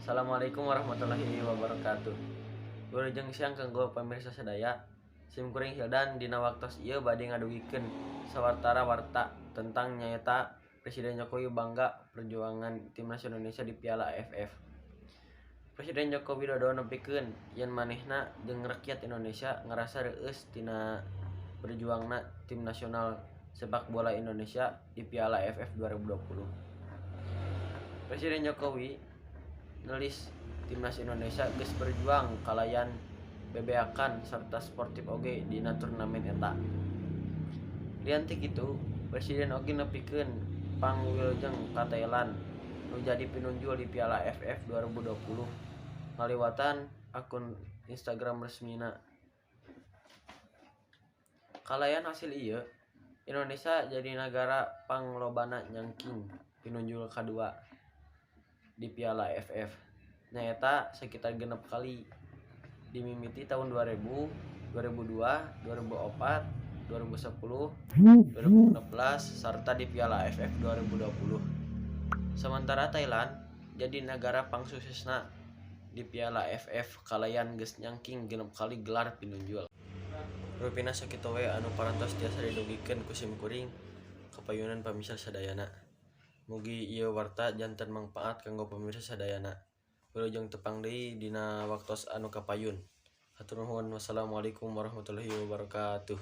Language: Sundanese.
Assalamualaikum warahmatullahi wabarakatuh. Wilujeng siang kanggo pamirsa sadaya. Sim kuring Hildan dina waktos ieu bade ngadugikeun sawatara warta tentang nyaeta Presiden Jokowi bangga perjuangan Timnas Indonesia di Piala AFF. Presiden Joko Widodo nepikeun yen manehna jeung rakyat Indonesia ngarasa reueus tina berjuangna tim nasional sepak bola Indonesia di Piala AFF 2020. Presiden Jokowi nelis Timnas Indonesia geus berjuang kalayan bebeakan sarta sportif oge dina turnamen eta. Lian ti kitu, Presiden oge nepikeun pangwilujeng ka Thailand nu jadi pinunjul di Piala AFF 2020 ngaliwatan akun Instagram resmina. Kalayan hasil ieu, Indonesia jadi nagara panglobana nyangking pinunjul kadua di Piala AFF, nyaeta sakitar 6 kali dimimiti taun 2000, 2002, 2004, 2010, 2016 sarta di Piala AFF 2020. Samantara Thailand jadi nagara pangsuksesna di Piala AFF kalayan geus nyangking 6 kali gelar pinunjul. Rupina sakitu we anu parantos tiasa didugikeun ku sim kuring kapayunan pamirsa sadayana. Mugi ieu warta janten mangpaat kanggo pamirsa sadayana. Wilujeng tepang deui dina waktos anu kapayun. Hatur nuhun, wassalamualaikum warahmatullahi wabarakatuh.